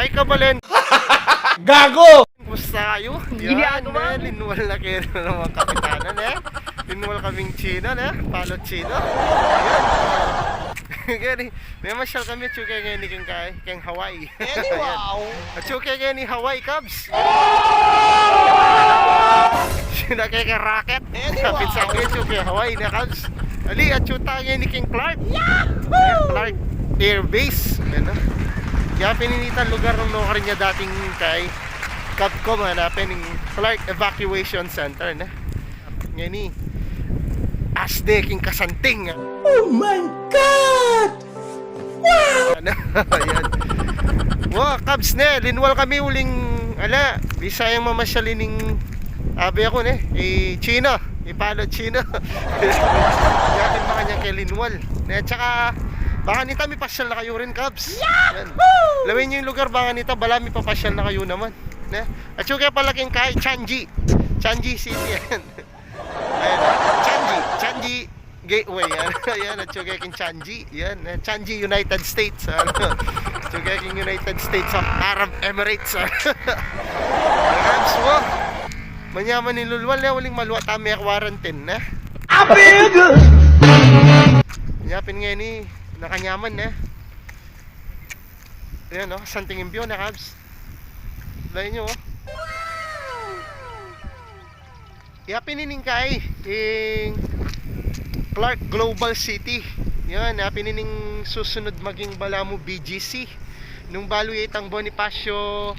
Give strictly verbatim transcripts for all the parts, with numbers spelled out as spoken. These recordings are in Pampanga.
Ay, kabalen. Gago! Kumusta kayu? Yan, ginagawa eh, linwal na kayu na naman, kapitanan eh. Linwal kaming China, ne? Palo China. Yan. Gani, memasyal kami, atsu ke ngeni keng kai, keng Hawaii. Yan. Atsu ke ngeni Hawaii, Kabs. Sina ke, ke rocket. Kapit sa ke, atsu ke Hawaii ne, Kabs. Ali, atsu ta ngeni keng Clark. Clark Air Base. Yan, no? Yapin ini itang lugar nung nukarin ya dating kai Kabcom, hanapin ing Clark Evacuation Center, ne? Ngeni, as de king kasanting. Oh my God! Wow! Ano? Ayan. Wa, Kabs, ne, linwal kami uling, ala, bisa yang mamasyal ining, abi aku, ne, i China, i Palo China. Yakin ba kanyang kay linwal? Ne, tsaka, baka nita mipasyal na kayu rin, Kabs. Yan. Lawen yu ing lugar, baka nita, bala mipapasyal na kayu naman. Ne? Atsu ke pala keng kai Changi. Changi City, yan. Ayan, Changi, Changi Gateway, yan. Ayan, atsu ke king Changi, yan. Eh, Changi, United States, ano? Atsu ke king United States of Arab Emirates, ano? Arabs, wo. Manyaman ing lulwal, ne, uling malwa ta me-quarantine, ne? Apig! Yapin ngeni, nakanyaman, ne? Ayan, no? Santing ing view, ne, Kabs? Lawen yu, oh. Yapin ining kai, ing Clark Global City. Yan, yapin ining susunud maging balamu B G C. Nung balu ya itang Bonifacio,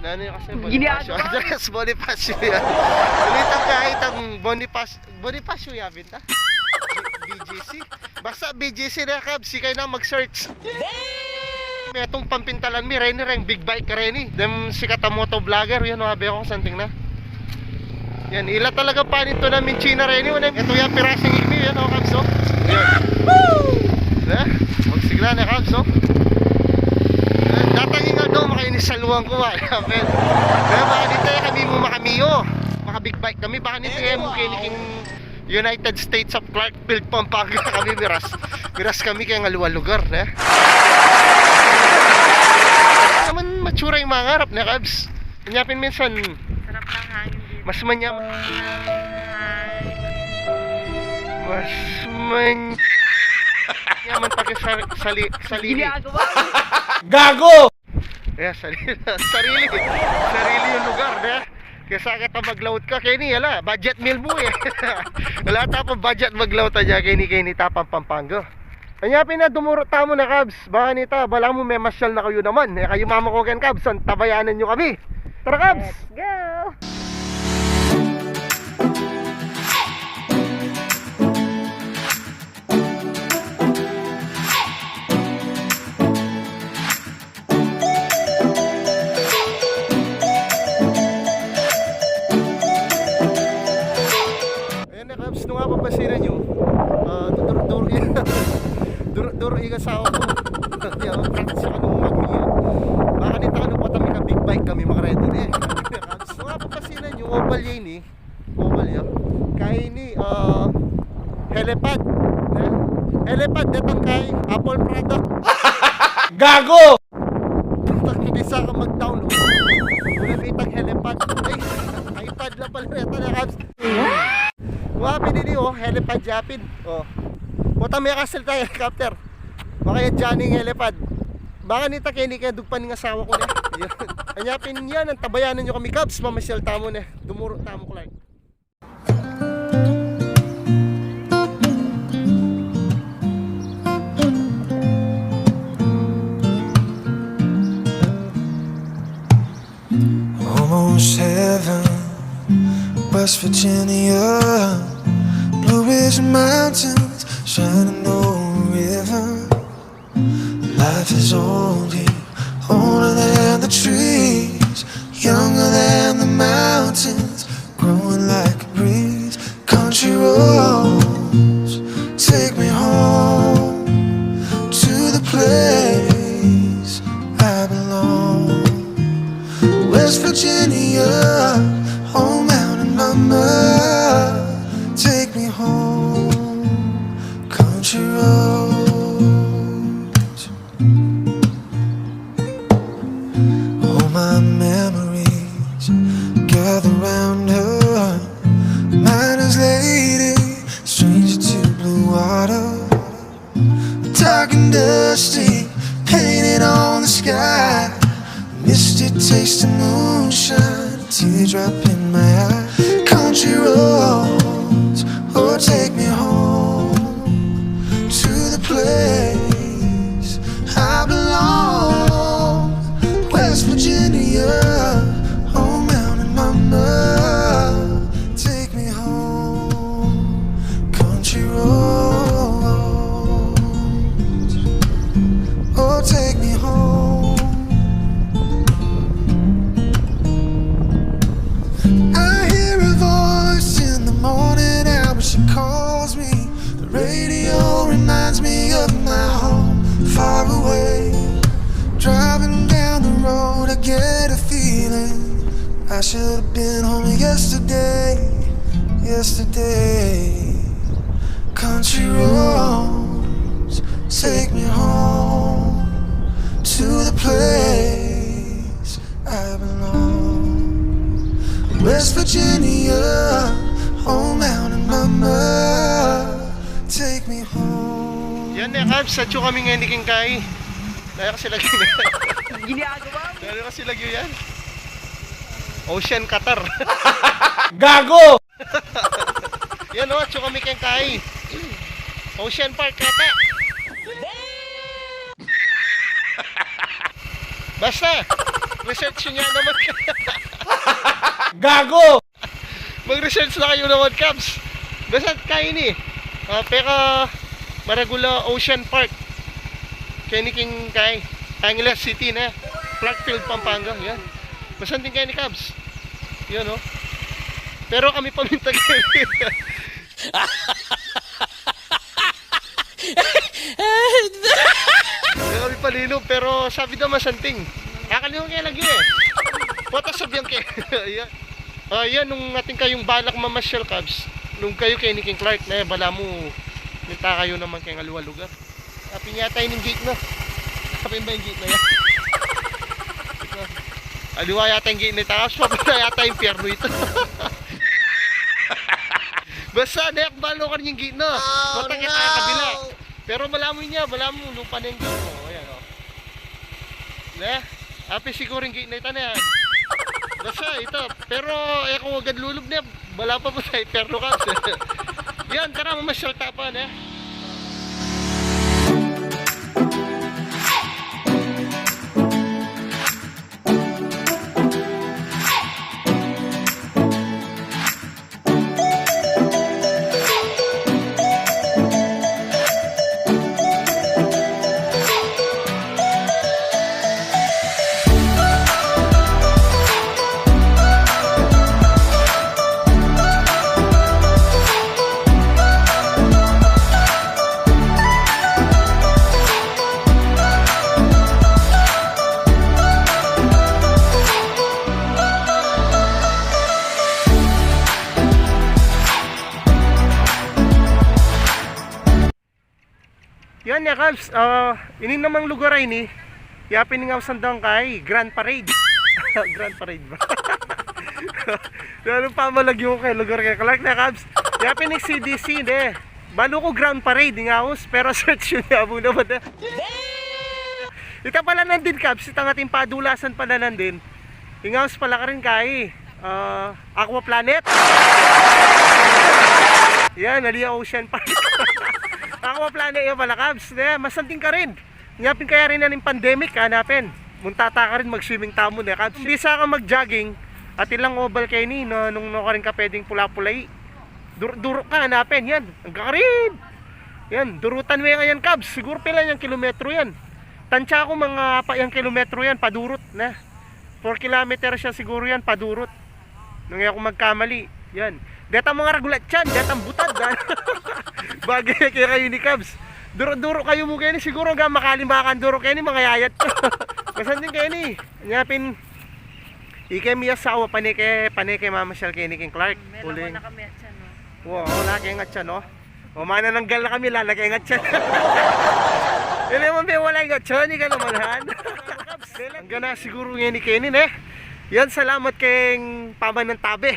nanu yu kasi, Bonifacio? Andres Bonifacio yan. Balu itang kai, itang Bonifacio, Bonifacio yapin ta? B G C. Basta B G C ne, Kabs, ikayu na mag-search. Metung pampintalan mi reni, reng big bike reni. Dem sikat a motovlogger, yan, o, abi aku santing na. Yan, ila talaga panintunan mi ing China reni, o, ne. Eto ya, pirasing igmi, yan, o, Kabs, o. Yan. Ne? Magsigla ne, Kabs, o. Yan, datang ing aldo, makainis sa luwang ku, a. Yan, men. Kaya, baka di tayo kami mu makamiyo. Maka-big bike kami, baka di tayo mu kiniking United States of Clarkfield, Pampanga kami, miras. Miras kami keng aliwang lugar, ne? Naman matsura ing mangarap, ne, Kabs? Manyapin minsan. Sarap ng hangin dito. Mas manyam-, mas man-, yaman pag sali-, sali-, salili. Ginagawa mo. Gago! Kaya sarili, sarili, sarili yung lugar, ne? Kesa kita maglaut ka, keni, ala, budget meal mu, e. Ala ta pung budget maglaut, a, keni, keni ta pang Pampanga. Anya pin na dumuru tamu na, Kabs. Baka nita, balamu memasyal na kayu naman. E, kayu mamakoken, Kabs, antabayanan yu kami. Tara, Kabs! Let's go! Ayan na, Kabs, nung mapapasinan yu, a, duduru-duru i-, duru-duru ing asawa ku. Kaya, practice aku nung mag-, baka nita, nung pota mika-big bike kami, makaredy ne. Kabs, nung mapapasinan yu, oval ya ini. Oval ya. Kaya ini, a, helipad. E? Helipad, detang kay Apple product. Gago! Putang ina, bisa ka mag-download. Wala kitang helipad. Ay, iPad la pala reta ne, Kabs. Wa, pin ini, o, helipad yapin. O. Puta, mekasal tayo, helicopter. Makaya dyan ing helipad. Baka nita keni kaya dugpan ing asawa ku ne. Yun. Anya pin yan, antabayanan yu kami, Kabs. Mamasyal tamu ne. Dumuru tamu, Clark. Almost heaven, West Virginia, Blue Ridge Mountains, Shenandoah River. Life is old here, older than the trees, younger than the mountains, growing like a breeze. Country roads, take me home to the place I belong. West Virginia, home mountain mama, take me home. Country roads. Teardrop in my eye. Country roads, oh, take me home to the place I belong. West Virginia, oh, Mountain Mama, take me home. Country roads, oh, take me home. I hear a voice in the morning hour, she calls me. The radio reminds me of my home far away. Driving down the road, I get a feeling I should have been home yesterday, yesterday. Country roads, take me home to the place I belong. West Virginia, oh, Mountain Mama, take me home. Yan na, Kabs, atyu kami ngeni king kai. Naya kasi lagyu na. Ginagawa mo? Naya kasi lagyu yan. Ocean Qatar. Gago! Yan o, atyu kami keng kai. Ocean Park yata. Basta, research nyo naman. Gago! Mag-research na kayu naman, Kabs. Basta kai ini. Ah, peka maragul a Ocean Park. Keni king kai, Angeles City na. Clarkfield, Pampanga. Yan. Masanting keni, Kabs. Yan, o. Pero kami paminta keni. Hindi kami palinom, pero sabi daw masanting. Akaliwan ke lagyu e. Pota sabihan ke. Yan. Ah, yan, nung atin kayung balak mamasyal, Kabs, nung kayu keni king Clark na, balamu minta kayu naman keng aliwang lugar. Apin yata ini ing gate na. Apin ba ing gate na yan? Aliwa yata ing gate na ita, Kabs, papunta yata impyernu ita. Basta, ne, balo ka rin ing gate na. Punta kita sa kabila. Pero balamu nya, balamu lupa na ing gate. O, ayan, o. Ne? Apin siguru ing gate na ita na yan. Basta, ita. Pero, e ku agad lulub ne. Balamu pa pu tayu, impyernu, Kabs. Yan, tara, mamasyal ta pa, ne? Yan, ya, Kabs. Ah, ini namang lugar a ini, yapin ing ausan dang kai, Grand Parade. Grand Parade ba? Lalo pa malagyu ke lugar keng Clark, ne, Kabs? Yapin ing C D C, ne. Balu ku Grand Parade ing aus, pero search yu ne, abu na ba, ne? Ita pala nandin, Kabs, itang atin padulasan pala nandin. Ing aus pala karin kai, ah, Aqua Planet. Yan, ali a Ocean Park. Aqua Planet ya pala, Kabs, ne? Masanting karin. Nya pin kaya rin na ning pandemic, hanapin. Munta ta karin, mag-swimming tamu, ne, Kabs? Bisa kang mag-jogging, atin lang oval keni, no, nung nukarin ka pwedeng pula-pulai. Dur-, duru ka, hanapin, yan. Angga karin. Yan, durutan we ngan yan, Kabs. Siguru pila yang kilometro yan. Tantsa ku mga apat yang kilometro yan, padurut, ne? Four kilometers ya siguru yan, padurut. Nung e ku magkamali, yan. Detang mga ragul a atyan, detang butad, a. Bagay ke kayu ini, Kabs. Duru-duru kayu mu keni, siguru anggang makalima kang duru keni, mangayayat. Masanting keni. Nya pin, ike mi asawa, pane ke, pane ke mamasyal keni keng Clark. Uling. Wa, wala keng atyan, no? O, manananggal na kami, lalagay ing atyan. Ini man, be, wala ing atyan, ika naman, han. Angga na siguru ngeni keni, ne? Yan, salamat keng pamanantabe.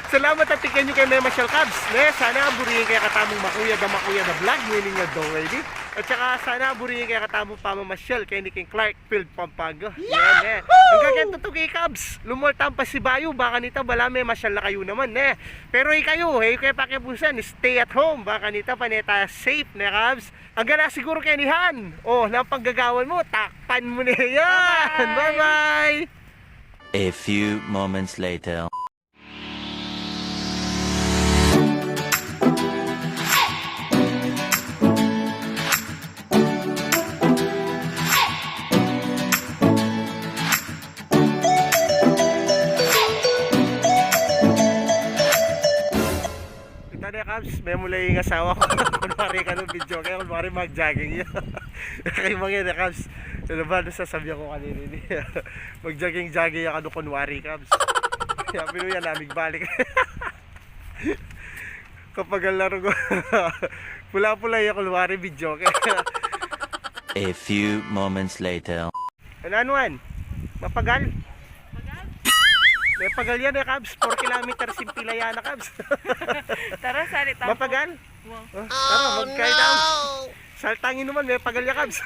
Salamat atin kenyu keng memasyal, Kabs, ne? Sana buriin ke katamung Makuyad a Makuyad a vlog ngeni, ngeni. At saka sana buri yu kaya katamu pamamasyal keni king Clark Field, Pampanga. Yan, e. Hanggang kaya tutuki, Kabs. Lumol tang pasibayu, baka nita bala me masyal na kayu naman, e. Pero ikayu, e, kayu pakibusan, stay at home. Baka nita pa ne ta safe, ne, Kabs? Hanggang na siguro kenihan. O, nang panggagawan mu, takpan mu ne yan. Bye-bye. Bye-bye. A few moments later. Kita ne, Kabs, me mula ing asawa ku. Kunwari kanu video ke, kunwari mag-jogging ya. Kaya mangene, Kabs. Ano ba, ano sasabian ku kanini? Mag-jogging-jogging ya kanu kunwari, Kabs. Kaya pinuya na, migbalik. Kapagal na rugo. Pula-pula ya kunwari video ke. A few moments later. Ano, ano, an? Mapagal? Mapagal? Mapagal yan e, Kabs. Four kilometers ing pila yan, Kabs. Tara, sali tamu. Mapagal? Wow. O, tara, magkain tamu. Saltangin naman, mapagal ya, Kabs.